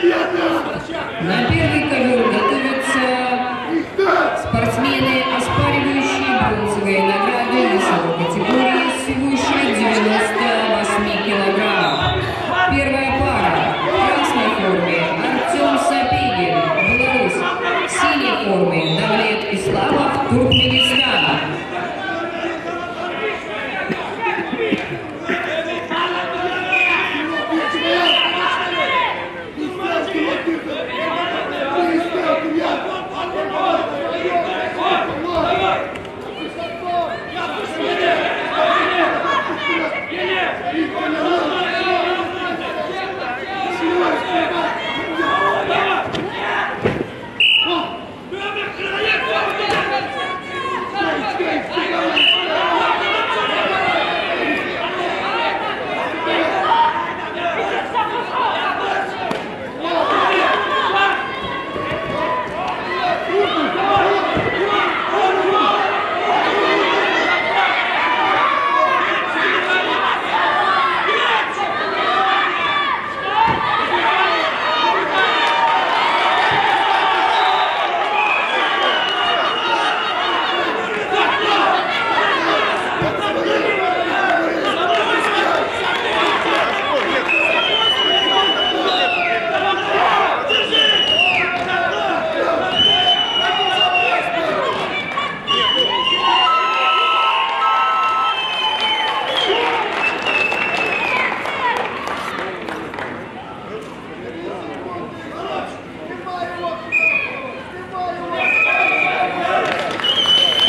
На первый ковер готовятся спортсмены, оспаривающие бронзовые награды весовой категории свыше 98 килограммов. Первая пара в красной форме Артем Сапегин, Беларусь, в синей форме Давлет Исламов, Туркменистан.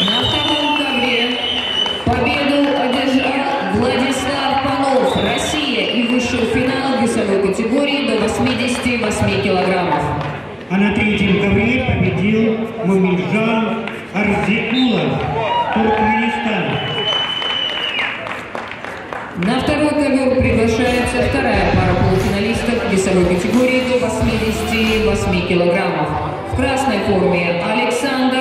На втором ковре победу одержал Владислав Панов, Россия, и вышел в финал весовой категории до 88 килограммов. А на третьем ковре победил Муминджан Арзикулов, Туркменистан. На второй ковер приглашается вторая пара полуфиналистов весовой категории до 88 килограммов. В красной форме Александр.